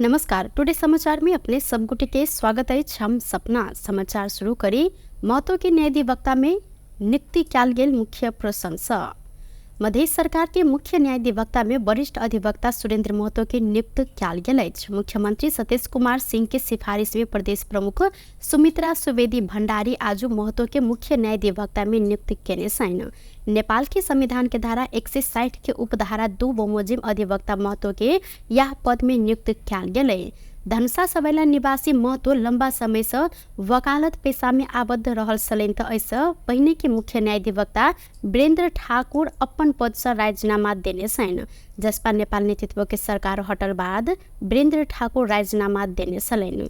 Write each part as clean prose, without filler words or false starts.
नमस्कार, टुडे समाचार में अपने सब गोटे के स्वागत अछि। हम सपना समाचार शुरू करी महतो के न्यायाधिवक्ता में नियुक्ति कयल गेल मुख्य प्रशंसा। मधेश सरकार के मुख्य न्यायाधिवक्ता में वरिष्ठ अधिवक्ता सुरेंद्र महतो के नियुक्त कयल गेल अछि। मुख्यमंत्री सतीश कुमार सिंह के सिफारिश में प्रदेश प्रमुख सुमित्रा सुवेदी भंडारी आजू महतो के मुख्य न्यायाधिवक्ता में नियुक्त केने छनि। नेपाल के संविधान के धारा 160 के उपधारा 2 बमोजिम अधिवक्ता महतो के यह पद में नियुक्त कयल गेलै। धनुषा सबैला निवासी महतो लंबा समय से वकालत पेशा में आबद्ध रहल छलनि त एहिसँ पहिने के मुख्य न्यायाधिवक्ता वीरेंद्र ठाकुर अपन पद से राजीनामा देने छनि। जसपा नेपाल नेतृत्व के सरकार हटल बाद वीरेंद्र ठाकुर राजीनामा देने छलनि।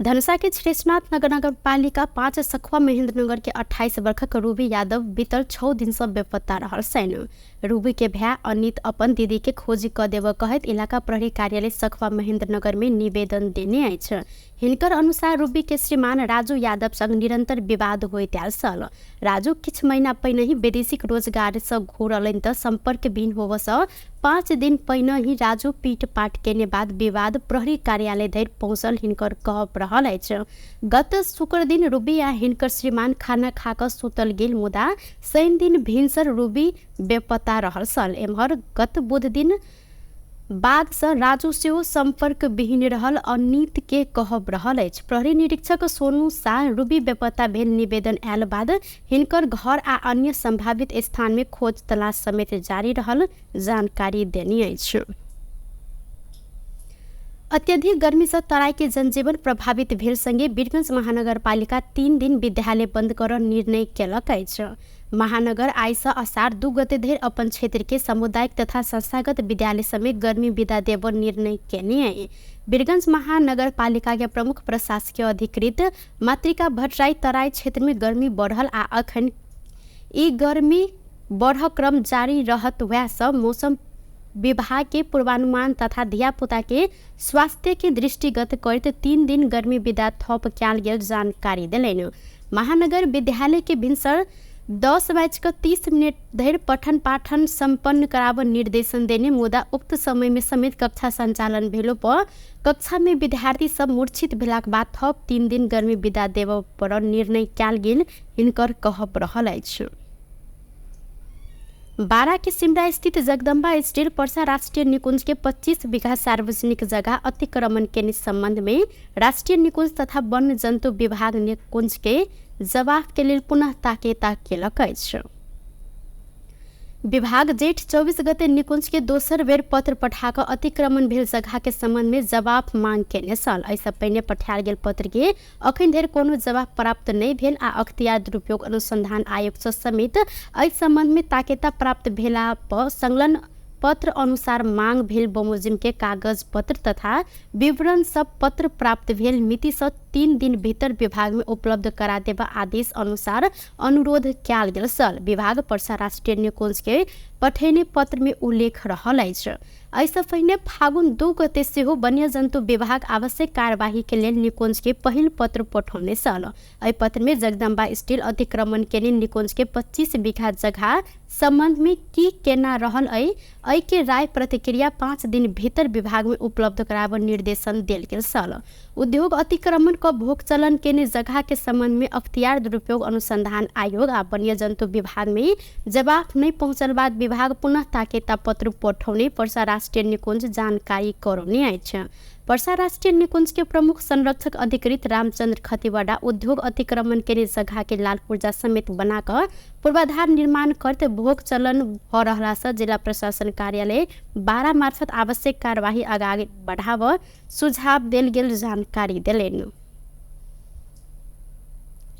धनुषा के श्रेष्ठनाथ नगर नगरपालिका 5 सखुआ महेंद्रनगर के 28 वर्षक रूबी यादव बीतल 6 दिन से बेपत्ता रहल छनि। रूबी के भाई अनित अपन दीदी के खोजी क देब कहैत इलाका प्रहरी कार्यालय सखुआ महेंद्रनगर में निवेदन देने अछि। हिनकर अनुसार रूबी के श्रीमान राजू यादव संग निरंतर विवाद होइत आयल छल। राजू किछु महीना पहिने ही वैदेशिक रोजगार से घुरलनि त संपर्क विहीन होबऽ सँ 5 दिन पहिने ही राजू पीट पाट केने बाद विवाद प्रहरी कार्यालय धरि पहुँचल हिनकर कहब रहल अछि। गत शुक्र दिन रूबी आ हिनकर श्रीमान खाना खा कऽ सुतल गेल, मुदा शनि दिन भिनसर रूबी बेपत्ता रहल छल। एम्हर गत बुध दिन बाद से राजू सेहो संपर्क विहीन रहल अनित के कहब रहल अछि। प्रहरी निरीक्षक सोनू शाह रूबी बेपत्ता भेल निवेदन आयल बाद हिनकर घर आ अन्य संभावित स्थान में खोज तलाश समेत जारी रहल जानकारी देने अछि। अत्यधिक गर्मी से तराई के जनजीवन प्रभावित भेल संगे वीरगंज महानगरपालिका 3 दिन विद्यालय बंद कर निर्णय केलक अछि। महानगर आइ से असार 2 गते धरि अपन क्षेत्र के सामुदायिक तथा संस्थागत विद्यालय समेत गर्मी विदा देब निर्णय केने अछि। वीरगंज महानगरपालिका के प्रमुख प्रशासकीय अधिकृत मातृका भट्टराई तराई क्षेत्र में गर्मी बढ़ल आ अखन ई गर्मी बढ़ क्रम जारी रहत वएह सब मौसम विभाग के पूर्वानुमान तथा धियापुता के स्वास्थ्य के दृष्टिगत करैत 3 दिन गर्मी विदा थप कयल गेल जानकारी देलनि। महानगर विद्यालय के भिनसर 10:30 धरि पठन पाठन सम्पन्न कराब निर्देशन देने, मुदा उक्त समय में समेत कक्षा संचालन भेलो पर कक्षा में विद्यार्थी सब मूर्छित भेलाक बाद थप 3 दिन गर्मी विदा देब पर निर्णय कयल गेल हिनकर कहब रहल अछि। बारा के सिमरा स्थित जगदम्बा स्टील पर्सा राष्ट्रिय निकुंज के 25 बीघा सार्वजनिक जगह अतिक्रमण के संबंध में राष्ट्रिय निकुंज तथा वन जन्तु विभाग निकुंज के जवाब के लेल पुनः ताकेता केलक अछि। विभाग जेठ 24 गते निकुंज के दोसर बेर पत्र पठा कऽ अतिक्रमण भेल जगह के संबंध में जवाब मांग केने छल। एहिसँ पहिने पठायल गेल पत्र के अखन धरि कोनो जवाब प्राप्त नहि भेल आ अख्तियार दुरुपयोग अनुसंधान आयोग सँ समेत एहि संबंध में ताकेता प्राप्त भेला पर संलग्न पत्र अनुसार मांग भेल बमोजिम के कागज पत्र तथा विवरण सब पत्र प्राप्त भेल मिति सँ 3 दिन भीतर विभाग में उपलब्ध करा देब आदेश अनुसार अनुरोध कयल गेल छल। विभाग पर्सा राष्ट्रिय निकुंज के पठेने पत्र में उल्लेख रहल अछि। एहिसँ पहिने फागुन 2 गते सेहो वन्यजन्तु विभाग आवश्यक कार्यवाही के लेल निकुंज के पहिल पत्र पठौने छल। एहि पत्र में जगदम्बा स्टील अतिक्रमण केने निकुंज के 25 बीघा जगह संबंध में की केना रहल एहि के राय प्रतिक्रिया 5 दिन भीतर विभाग में उपलब्ध कराब निर्देशन देल गेल छल। उद्योग अतिक्रमण क भोग चलन केने जगह के संबंध में अख्तियार दुरुपयोग अनुसंधान आयोग आ वन्यजन्तु विभाग में जवाब नहीं पहुँचल बाद विभाग पुनः ताकेता पत्र पठौने पर्सा राष्ट्रिय निकुंज जानकारी करौने अछि। पर्सा राष्ट्रिय निकुंज के प्रमुख संरक्षक अधिकृत रामचंद्र खतिवड़ा उद्योग अतिक्रमण केने जगह के लाल पुर्जा समेत बनाकर पूर्वाधार निर्माण करते भोग चलन भ रहला से जिला प्रशासन कार्यालय 12 मार्फत आवश्यक कार्यवाही अगाडि बढ़ाव सुझाव देल गेल जानकारी देलनि।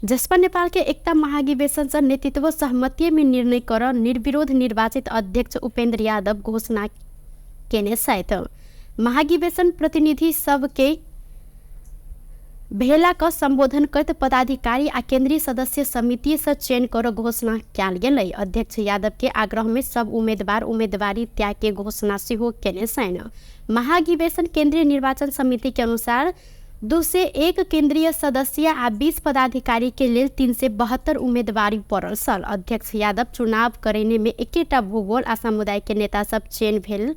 जसपा नेपाल के एकता महाधिवेशन से नेतृत्व सहमति में निर्णय कर निर्विरोध निर्वाचित अध्यक्ष उपेन्द्र यादव घोषणा केने छथि। महाधिवेशन प्रतिनिधि सबके भेला क संबोधन करत पदाधिकारी आ केंद्रीय सदस्य समिति से चयन कर घोषणा कयल गेलै। अध्यक्ष यादव के आग्रह में सब उम्मीदवार उम्मीदवारी त्याग के घोषणा सेहो केने छनि। महाधिवेशन केंद्रीय निर्वाचन समिति के अनुसार 201 केंद्रीय सदस्य आ 20 पदाधिकारी के लेल 372 उम्मीदवारी पड़ल छल। अध्यक्ष यादव चुनाव करेने में एकेटा भूगोल आ समुदाय के नेता सब चयन भेल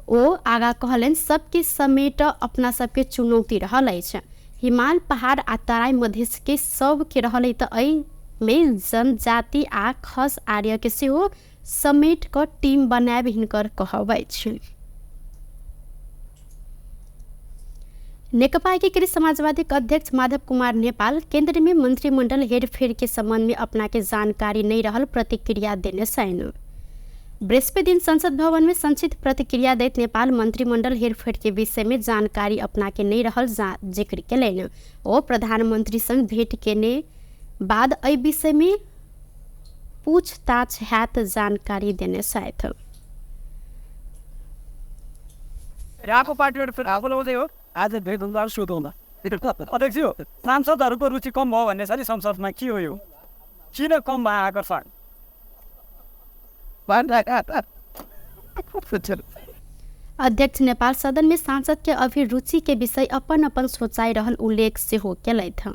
ओ आगा कहलनि, सबके समेट अपना सबके चुनौती रहल अछि। हिमाल, पहाड़ आ तराई मधेश के सबके रहल त एहिमे जनजाति आ खस आर्य के सेहो समेट क टीम बनायब हिनकर कहब अछि। नेकपा एकीकृत समाजवादी अध्यक्ष माधव कुमार नेपाल केन्द्र में मंत्रिमंडल हेरफेर के संबंध में अपना के जानकारी नहीं रहल प्रतिक्रिया देने छनि। बृहस्पति दिन संसद भवन में संक्षिप्त प्रतिक्रिया दैत नेपाल मंत्रिमंडल हेरफेर के विषय में जानकारी अपना के नहीं रहल जिक्र केलनि। ओ प्रधानमंत्री संग भेंट केने बाद एहि विषय में पूछताछ हैत जानकारी देने छथि। आज भेट हुँदा सोधौँला। अध्यक्ष, सांसदहरूको रुचि कम भयो भन्ने छ नि संसदमा, के हो यो? किन कम भयो आकर्षण? अध्यक्ष नेपाल सदन में सांसद के अभिरुचि के विषय अपन अपन सोचाइ रहल उल्लेख सेहो केलथि।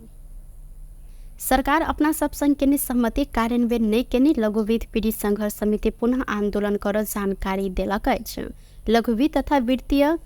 सरकार अपना सब संग केने सहमति कार्यान्वयन नहि केने लघुवित्त पीड़ित संघर्ष समिति पुनः आंदोलन कर जानकारी देलक अछि। लघुवित्त तथा वित्तीय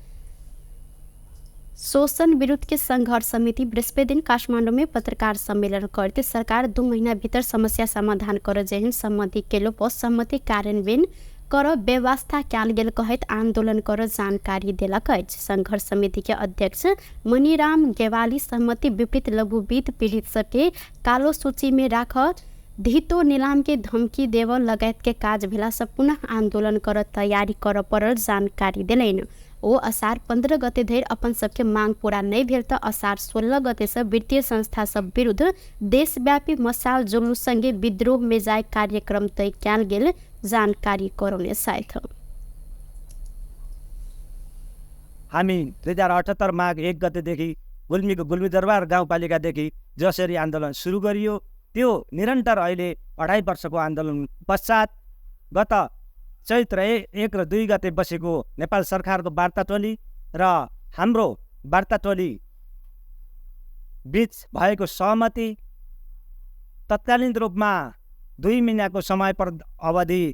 शोषण विरुद्ध के संघर्ष समिति बृहस्पति दिन काठमाडौँ में पत्रकार सम्मेलन करते सरकार 2 महीना भीतर समस्या समाधान कर जेहन सहमति केलो पर सहमति कार्यान्वयन कर व्यवस्था कयल गेल कहैत आंदोलन कर जानकारी देलक अछि। संघर्ष समिति के अध्यक्ष मणिराम गेवाली सहमति विपरीत लघुवित्त पीड़ित सबके कालो सूची में राख धितो नीलाम के धमकी देव लगायत के काज भेला से पुनः आंदोलन कर तैयारी कर पड़ल जानकारी देलनि। ओ असार 15 गते धरि अपन सबके मांग पूरा नहीं भेल त असार 16 गते से वित्तीय संस्था सब विरुद्ध देशव्यापी मसाल जुलूस संगे विद्रोह में जाय कार्यक्रम तय कयल गेल जानकारी करौने छथि। हामी 2078 माघ 1 गतेदेखि गुल्मीको गुल्मी दरबार गाउँपालिकादेखि जसरी आन्दोलन सुरु गरियो त्यो निरन्तर अहिले 2.5 वर्षको आन्दोलन पश्चात गत चैत्र 1 र 2 गते बसेको नेपाल सरकारको वार्ता टोली र हाम्रो वार्ता टोली बीच भएको सहमति तत्कालीन रूपमा 2 महिनाको समय अवधि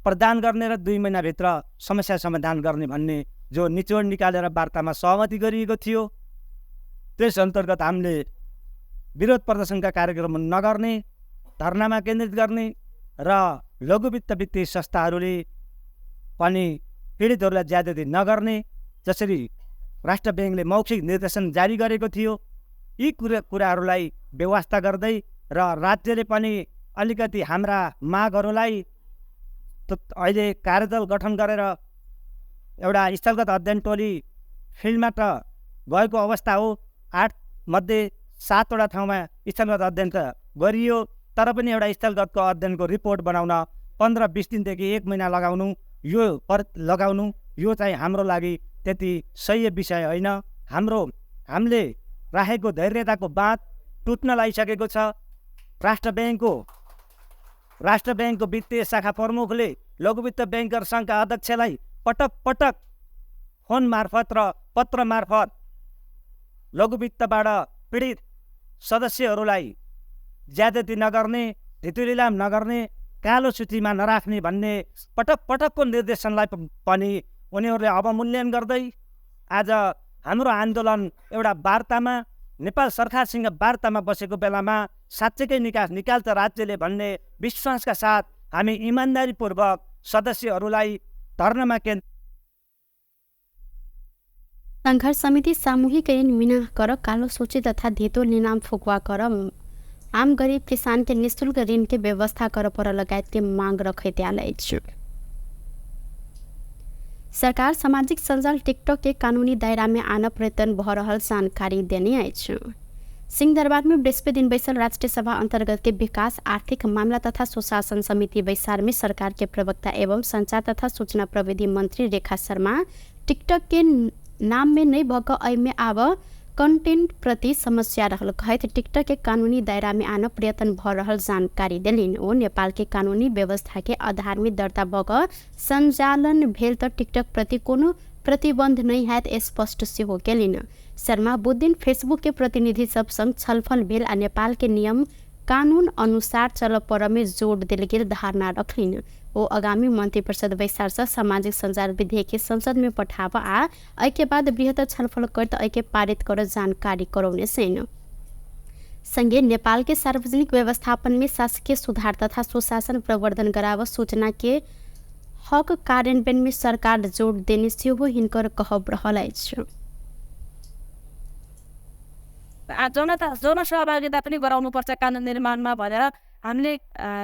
प्रदान गर्ने र 2 महिनाभित्र समस्या समाधान गर्ने भन्ने जो निचोड निकालेर वार्तामा सहमति गरिएको थियो, त्यस अन्तर्गत हामीले विरोध प्रदर्शनका कार्यक्रम नगर्ने, धरनामा केन्द्रित गर्ने र लघुवित्त वित्तीय संस्थाहरूले पनि पीडितहरूलाई ज्यादती नगर्ने जसरी राष्ट्र ब्याङ्कले मौखिक निर्देशन जारी गरेको थियो, यी कुराहरूलाई व्यवस्था गर्दै र राज्यले पनि अलिकति हाम्रा मागहरूलाई अहिले कार्यदल गठन गरेर एउटा स्थलगत अध्ययन टोली फिल्डमा त गएको अवस्था हो। 8 मध्ये 7वटा ठाउँमा स्थलगत अध्ययन त गरियो, तर पनि एउटा स्थलगतको अध्ययनको रिपोर्ट बनाउन 15-20 दिनदेखि 1 महिना लगाउनु यो लगाउनु यो चाहिँ हाम्रो लागि त्यति सही विषय होइन। हामीले राखेको धैर्यताको बाँध टुट्न लागिसकेको छ। राष्ट्र ब्याङ्कको वित्तीय शाखा प्रमुखले लघुवित्त ब्याङ्कर सङ्घका अध्यक्षलाई पटक पटक फोन मार्फत र पत्र मार्फत लघुवित्तबाट पीडित सदस्यहरूलाई ज्यादती नगर्ने, धितो लिलाम नगर्ने, कालो सूचीमा नराख्ने भन्ने पटक पटकको निर्देशनलाई पनि उनीहरूले अवमूल्यन गर्दै आज हाम्रो आन्दोलन एउटा वार्तामा नेपाल सरकारसँग वार्तामा बसेको बेलामा साँच्चैकै निकास निकाल्छ राज्यले भन्ने विश्वासका साथ हामी इमान्दारीपूर्वक सदस्यहरूलाई धरनामा केन्द्र। संघर्ष समिति सामूहिक ऋण मिना कर कालो सूची तथा धितो निलाम फुकुवा कर आम गरीब किसान के निःशुल्क ऋण के व्यवस्था कर पर लगायत के मांग रखैत आयल अछि। सरकार सामाजिक सञ्जाल टिकटॉक के कानूनी दायरा में आन प्रयत्न भ रहल जानकारी देने अछि। सिंहदरबार में बृहस्पति दिन बैसल राष्ट्रिय सभा अंतर्गत के विकास आर्थिक मामला तथा सुशासन समिति बैसार में सरकार के प्रवक्ता एवं संचार तथा सूचना प्रविधि मंत्री रेखा शर्मा टिकटॉक के नाम में नहीं भक एहिमे आब कंटेंट प्रति समस्या रहल कहैत टिकटॉक के कानूनी दायरा में आन प्रयत्न भ रहल जानकारी देलनि। ओ नेपाल के कानूनी व्यवस्था के आधार में दर्ता भ क संचालन भेल त टिकटॉक प्रति कोनो प्रतिबंध नहीं हैत स्पष्ट सेहो केलनि। शर्मा बुधदिन फेसबुक के प्रतिनिधि सब संग छलफल भेल आ नेपाल के नियम कानून अनुसार चल परमे जोड देल गेल धारणा रखलिन। ओ आगामी मन्त्री परिषद बैसार से सामाजिक सञ्जाल विधेयक के संसद में पठाब आ एहिके बाद बृहत्तर छलफल करत एहिके पारित कर जानकारी करौने छन्। संगे नेपाल के सार्वजनिक व्यवस्थापन में शासकीय सुधार तथा सुशासन प्रवर्धन गराब सूचना के हक कार्यान्वयन में सरकार जोड देने सेहो हिनकर कहब रहल अछि। जनता जनसहभागिता पनि गराउनुपर्छ कानुन निर्माणमा भनेर हामीले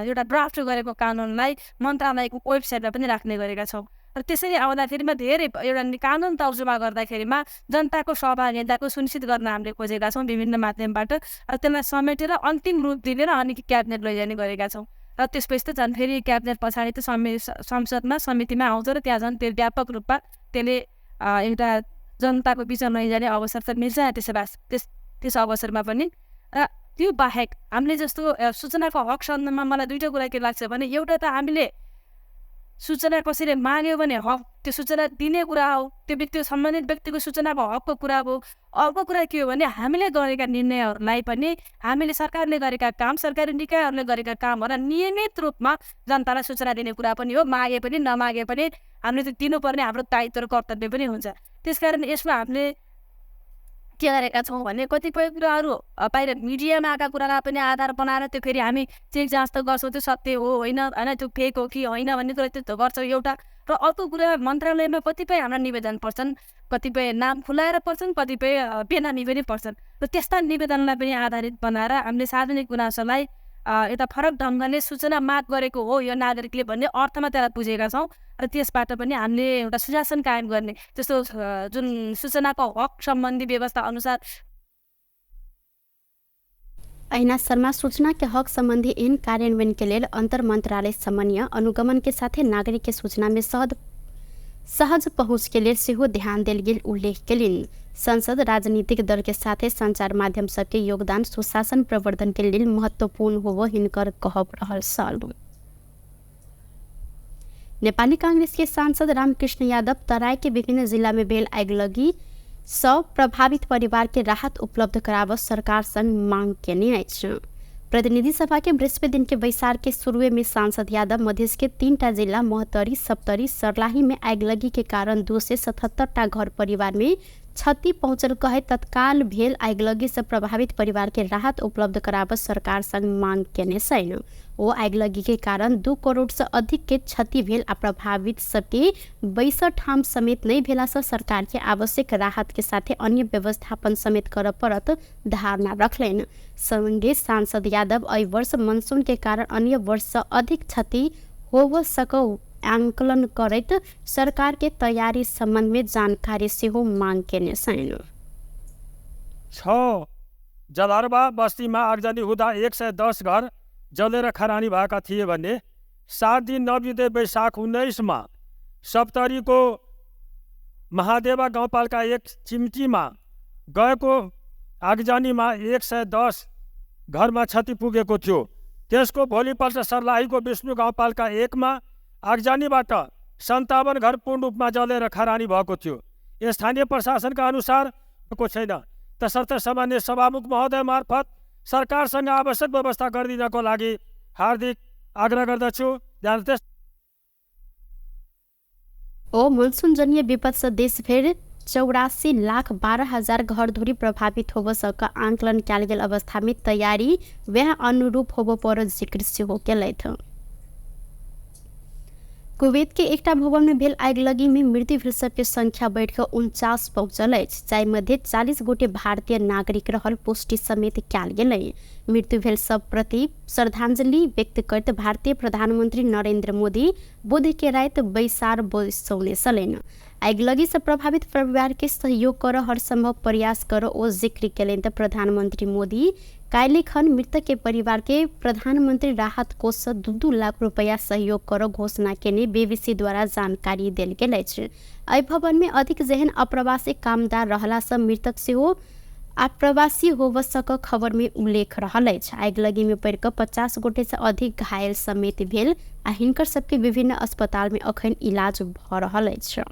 एउटा ड्राफ्ट गरेको कानुनलाई मन्त्रालयको वेबसाइटमा पनि राख्ने गरेका छौँ। र त्यसरी आउँदाखेरिमा धेरै एउटा कानुन तर्जुमा गर्दाखेरिमा जनताको सहभागिताको सुनिश्चित गर्न हामीले खोजेका छौँ विभिन्न माध्यमबाट र त्यसलाई समेटेर अन्तिम रूप दिने र अनि क्याबिनेट लैजाने गरेका छौँ। र त्यसपछि त झन् फेरि क्याबिनेट पछाडि त संसदमा समितिमा आउँछ र त्यहाँ झन् त्यो व्यापक रूपमा त्यसले एउटा जनताको बिचमा लैजाने अवसर त मिल्छ त्यसो भए त्यस अवसरमा पनि। र त्यो बाहेक हामीले जस्तो सूचनाको हक सन्दर्भमा मलाई दुईवटा कुरा के लाग्छ भने एउटा त हामीले सूचना कसैले माग्यो भने हक त्यो सूचना दिने कुरा हो, त्यो व्यक्ति सम्बन्धित व्यक्तिको सूचनाको हकको कुरा हो। अर्को कुरा के हो भने हामीले गरेका निर्णयहरूलाई पनि हामीले सरकारले गरेका काम, सरकारी निकायहरूले गरेका कामहरूलाई नियमित रूपमा जनतालाई सूचना दिने कुरा पनि हो। मागे पनि नमागे पनि हामीले त्यो दिनुपर्ने हाम्रो दायित्व र कर्तव्य पनि हुन्छ। त्यसकारण यसमा हामीले के गरेका छौँ भने कतिपय कुराहरू बाहिर मिडियामा आएका कुरालाई पनि आधार बनाएर त्यो फेरि हामी चेक जाँच त गर्छौँ, त्यो सत्य हो होइन होइन त्यो फेक हो कि होइन भन्ने कुरा त्यो त गर्छौँ एउटा। र अर्को कुरा मन्त्रालयमा कतिपय हाम्रा निवेदन पर्छन्, कतिपय नाम खुलाएर पर्छन्, कतिपय बेनामी पनि पर्छन् र त्यस्ता निवेदनलाई पनि आधारित बनाएर हामीले सार्वजनिक गुनासोलाई एउटा फरक ढङ्गले सूचना माग गरेको हो यो नागरिकले भन्ने अर्थमा त्यसलाई बुझेका छौँ र त्यसबाट पनि हामीले एउटा सुशासन कायम गर्ने त्यस्तो जुन सूचनाको हक सम्बन्धी व्यवस्था अनुसार। ऐना शर्मा सूचना के हक सम्बन्धी ऐन कार्यान्वयन के लेल अंतर मंत्रालय समन्वय अनुगमन के साथे नागरिक के सूचना में सहज पहुँच के लेल सेहो ध्यान देल गेल उल्लेख केलिन। संसद राजनीतिक दल के साथे संचार माध्यम सबके योगदान सुशासन प्रवर्धन के लेल महत्वपूर्ण होबो हिनकर कहब रहल छल। नेपाली कांग्रेस के सांसद रामकृष्ण यादव तराई के विभिन्न जिला में भेल आगलगी सँ प्रभावित परिवार के राहत उपलब्ध कराब सरकार संग मांग केने अछि। प्रतिनिधि सभा के बृहस्पति दिन के बैसार के शुरुए में सांसद यादव मधेश के 3 जिला महोत्तरी, सप्तरी, सर्लाही में आगलगी के कारण 277 टा घर परिवार में क्षति पहुँचल कहे तत्काल भेल आगलगी से प्रभावित परिवार के राहत उपलब्ध कराब सरकार संग मांग केने छैन। ओ आगलगी के कारण 2 करोड़ से अधिक के क्षति भेल आ प्रभावित सबके 62 ठाम समेत नहीं भेला से सरकार के आवश्यक राहत के साथे अन्य व्यवस्थापन समेत कर परत धारणा रखलेन। संगे सांसद यादव एहि वर्ष मनसून के कारण अन्य वर्ष से अधिक क्षति होव सकौ आंकलन करैत सरकार के तैयारी संबंध में जानकारी सेहो मांग केने छैन। 6 जलहरबा बस्तीमा आगजनी हुँदा 110 घर जलेर खरानी भएका थिए भने 7 दिन नबित्दै वैशाख 19मा सप्तरीको महादेवा गाउँपालिका 1 चिम्टीमा गएको आगजनीमा 110 घरमा क्षति पुगेको थियो। त्यसको भोलिपल्ट सर्लाहीको विष्णु गाउँपालिका 1मा आगजनीबाट 57 घर पूर्ण रूपमा जलेर खरानी भएको थियो। स्थानीय प्रशासनका अनुसार को छैन। तसर्थ सामान्य सभामुख महोदय मार्फत सरकारसँग आवश्यक व्यवस्था गरिदिनको लागि हार्दिक आग्रह गर्दछु। ओ मनसूनजन्य विपद से देशभरि 84,12,000 घरधुरी प्रभावित होब सक आंकलन कयल गेल अवस्था में तैयारी वह अनुरूप होब पर जिक्र सेहो केलथि। कुवैत के एकटा भवन में भेल आगलगी में मृत्यु भेल सबके संख्या बढ़िकऽ 49 पहुँचल अछि, जाहि मध्य 40 गोटे भारतीय नागरिक रहल पुष्टि समेत कयल गेलै। मृत्यु भेल सब प्रति श्रद्धांजलि व्यक्त करैत भारतीय प्रधानमंत्री नरेंद्र मोदी बुध के राति बैसार बैसौने छलनि। आगलगी से प्रभावित परिवार के सहयोग कर हर संभव प्रयास कर ओ जिक्र केलनि तऽ प्रधानमंत्री मोदी काल्हि खन मृतक के परिवार के प्रधानमंत्री राहत कोष से 2-2 लाख रुपया सहयोग कर घोषणा केने बीबीसी द्वारा जानकारी देल गेल अछि। एहि भवन में अधिक जेहन अप्रवासी कामदार रहला से मृतक सेहो आप्रवासी होब सक खबर में उल्लेख रहल अछि। आगलगी में पड़ि कऽ 50 गोटे से अधिक घायल समेत भेल आ हिनकर सबके विभिन्न अस्पताल में अखन इलाज भऽ रहल अछि।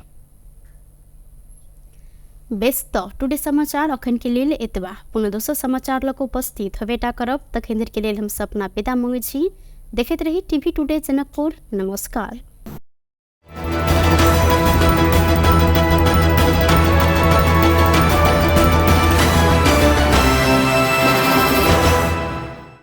बेस त टुडे समाचार अखन के लेल एतबा। पुनः दोसर समाचार लऽ कऽ उपस्थित होबेटा करब, तखन के लेल हम सपना विदा मङ्गै छी। देखैत रही टीवी टुडे जनकपुर। नमस्कार।